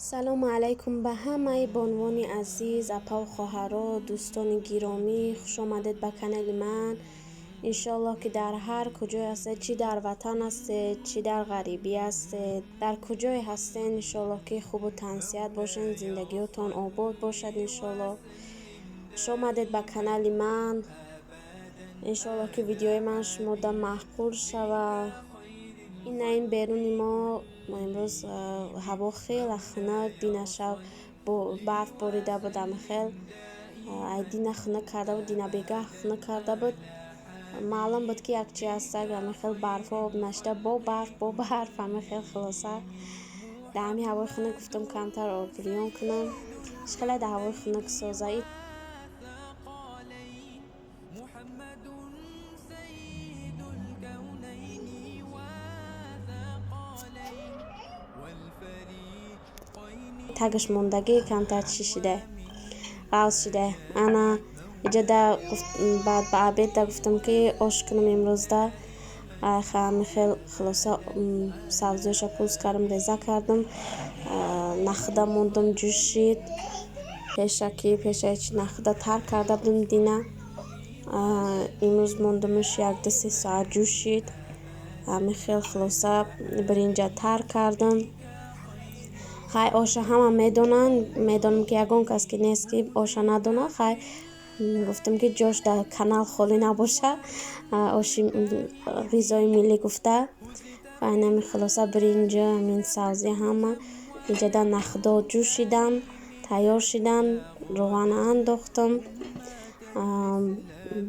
Салому алайкум ба ҳамаи бонувони азиз, апаву хоҳаро, дӯстони гиромӣ. Хуш омадед ба канали ман. Иншоаллоҳ, ки дар ҳар куҷое ҳастед, чӣ дар ватан ҳастед, чӣ дар ғарибӣ ҳастед, дар куҷое ҳастед, иншоаллоҳ, ки хубу тансиҳат бошед, зиндагиётон обод бошад, иншоаллоҳ. Хуш омадед ба канали ман. Иншоаллоҳ, ки видеои ман шумода маъқул шавад. Ина ин беруни мо имрӯз ҳаво хеле хунук. Дина шаб барф борида буд, ҳамихел ай дина хунук карда буд, дина бегаҳ хунук карда буд. Маълум буд, ки як чи ҳастак, ҳамихел барфҳо об нашида, бо барф, бо барф, ҳамихел. Хулоса, дар ҳамин ҳавои хунук гуфтам, камтар обриён кунам. Хеле дар ҳавои хунук соза. محمد سيد الكونين والثقلين والفريقين. Тагаш мондагӣ камтар чӣ шида, ғалз шида. Ана иҷода баъд ба обедда гуфтам, ки ош кунам имрӯзда. Ҳамихел, хулоса, сабзиёша пӯст кардам, реза кардам, нахӯда мондам, ҷӯшид. Пешакӣ пешаи чи нахӯда тар карда будам дина. Имрӯз мондамаш, 1-2-3 соат ҷӯшид. Ҳамихел, хулоса, биринҷа тар кардам. Хай, оша ҳама медонанд, медонам, ки ягон кас ки нест, ки оша надонад. Хай, гуфтам, ки ҷош дар канал холӣ набошад, оши ғизои миллӣ гуфта. Ҳайнами, хулоса, биринҷа, ҳамин сабзӣ ҳама иҷода нахӯдо ҷӯшиданд, тайёр шиданд. Равғана андохтам,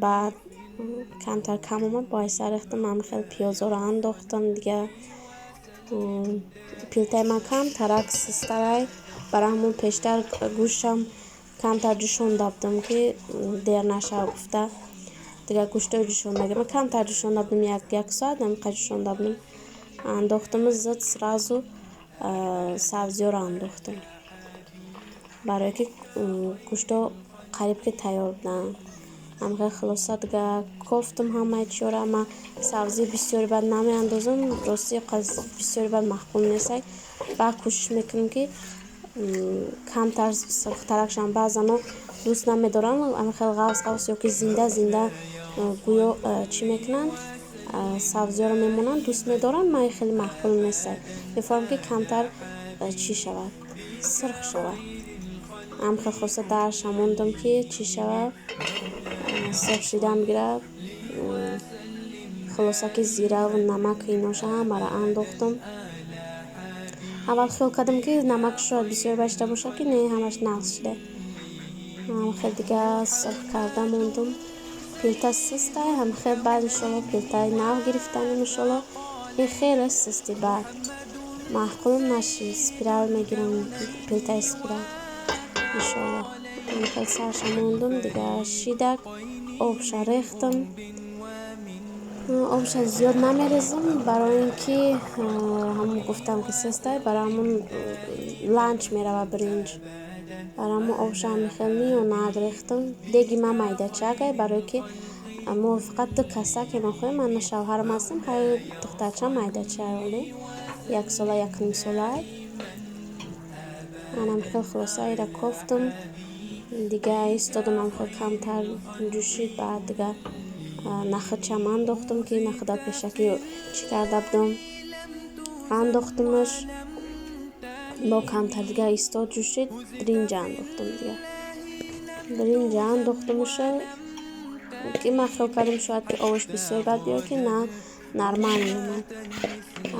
баъд камтар кам омад, бо айса рехтам. Ҳамихел пиёзҳоро андохтам. Дига плитаи ман камтарак систарай, барои ҳамон пештар гӯштам камтар ҷӯшонда будам, ки дер нашавад гуфта. Дигар гӯштҳои ҷӯшондагӣ ман камтар ҷӯшонда будам, як соат ҳаминқадр ҷӯшонда будам. Андохтаму зуд сразу сабзиёро андохтам, барое ки гӯштҳо қариб ки тайёр буданд. Ҳамихел, хулоса, дигар кофтам ҳамаи чиёра. Ман сабзии бисёре баъд намеандозам, рости бисёре баъд маъқул нестай. Баъд кӯшиш мекунам, ки камтар сурхтарак шаванд. Баъзано дӯст намедоранд ҳамихел ғафз ғафз ё ки зинда зинда гӯё чӣ мекунанд, сабзиёро мемонанд, дӯст медоранд. Ман хеле маъқул нестай, мефаҳмам, ки камтар чӣ шавад, сурх шавад. Ҳамихел, хулоса, дарша мондам, ки чӣ шавад, сурх шидан гирад. Хулоса, ки зираву намаку иноша ҳамаро андохтам. Аввал хиёл кардам, ки намак шояд бисёр башида бошад, ки не, ҳамаш нағз шуда. Ҳамихел дигар сурх карда мондум. Плита систай, ҳамихел. Баъд, иншоалло, плитаи нав гирифтанем, иншоалло. Ин хеле систи, баъд маъқулам нашид. Спирал мегирам, плитаи спирал, иншоалло. Ҳамихел сарша мондум, дигар шидак, обша рехтам. Обша зиёд намерезам, барои ин ки ҳамон гуфтам, ки систай, барои ҳамон ланч меравад биринҷ. Барои ҳамон обша ҳамихел миёнак рехтам. Деги ман майдачакай, барое ки мо фақат ду каса ки мехоҳем, ману шавҳарам ҳастем. Хай, духтарчам майдачай, оле 1 сола, 1.5 солай. Анамихел, хулоса, ира кофтам, дига истодам, ҳамихел камтар ҷӯшид. Баъд дига нахӯдчам андохтам, ки нахӯда пешакӣ чӣ карда будам, андохтамаш. Бо камтар дига истод, ҷӯшид, биринҷа андохтам. Дига биринҷа андохтамуша, ки ман хиёл кардам, шояд ки овош бисёр бад биёяд, ки на, нормально омад.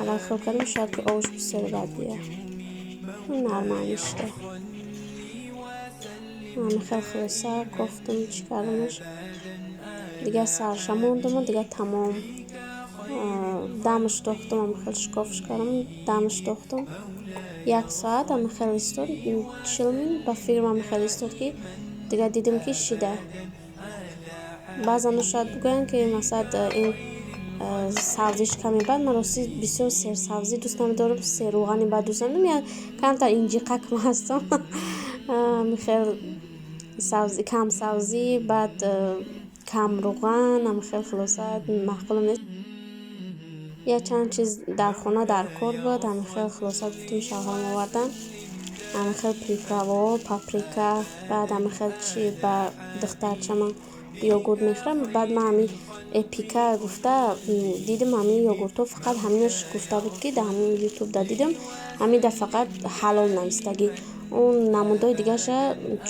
Аввал хиёл кардам, шояд ки овош бисёр бад биёяд, нормально шуда. Ҳамихел, хулоса, кофтам, чӣ кардамаш, дигар сарша мондаму дигар тамом. Дамаш дохтам, ҳамихел шикофш кардам, дамаш дохтам, як соат ҳамихел истод, 40 минут ба фикрам ҳамихел истод, ки дигар дидам, ки шида. Баъзан шояд бигӯянд, ки масалан, ин сабзиш каме бад. Ман рости бисёр серсабзӣ дӯст намедорам, серрӯғани бад дӯст намедорам, камтар инҷиқакам ҳастам. Ҳамихел камсабзӣ, баъд камрӯған, ҳамихел, хулоса, маъқулам нест. Як чанд чиз дар хона дар кор буд. Ҳамихел, хулоса, гуфтам, шавҳарам овардан. Ҳамихел приправаҳо, паприка, баъд ҳамихел чи ба духтарчама йогурт мехӯрам. Баъд ман ҳамин Эпика гуфта дидим, ҳамин йогуртҳо фақат ҳаминаш гуфта буд, ки дар ҳамин ютубда дидим, ҳамин да фақат ҳалол навистагӣ. Он намудҳои дигараша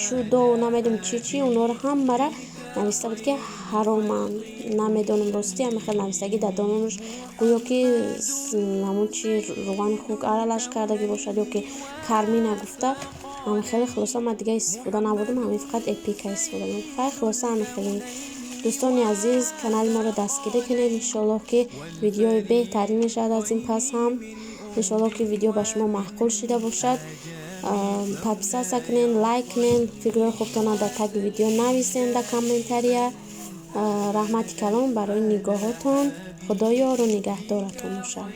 чудо намедонам чи чи, онҳоро ҳамаро нависта буд, ки ҳароманд. Намедонам, ростӣ ҳамин хел навистагӣ дар дононаш, гӯё ки ҳамон чи рӯғани хук аралаш кардагӣ бошад ё ки кармина гуфта, ҳамин хеле. Хулоса, ман дига истифода набурдам, ҳамин фақат Эпика истифода мекунам. Хай, хулоса, ҳамин хеле. Дӯстони азиз, канали моро дастгирӣ кунед. Иншоаллоҳ, ки видеои беҳтарин мешавад аз ин пас ҳам. Иншоаллоҳ, ки видео ба шумо маъқул шида бошад. Подписаться кунед, лайк кунед, фикрҳои хубтонро дар таги видео нависед, дар комментария. Раҳмати калон барои нигоҳотон. Худо ёру нигаҳдоратон бошад.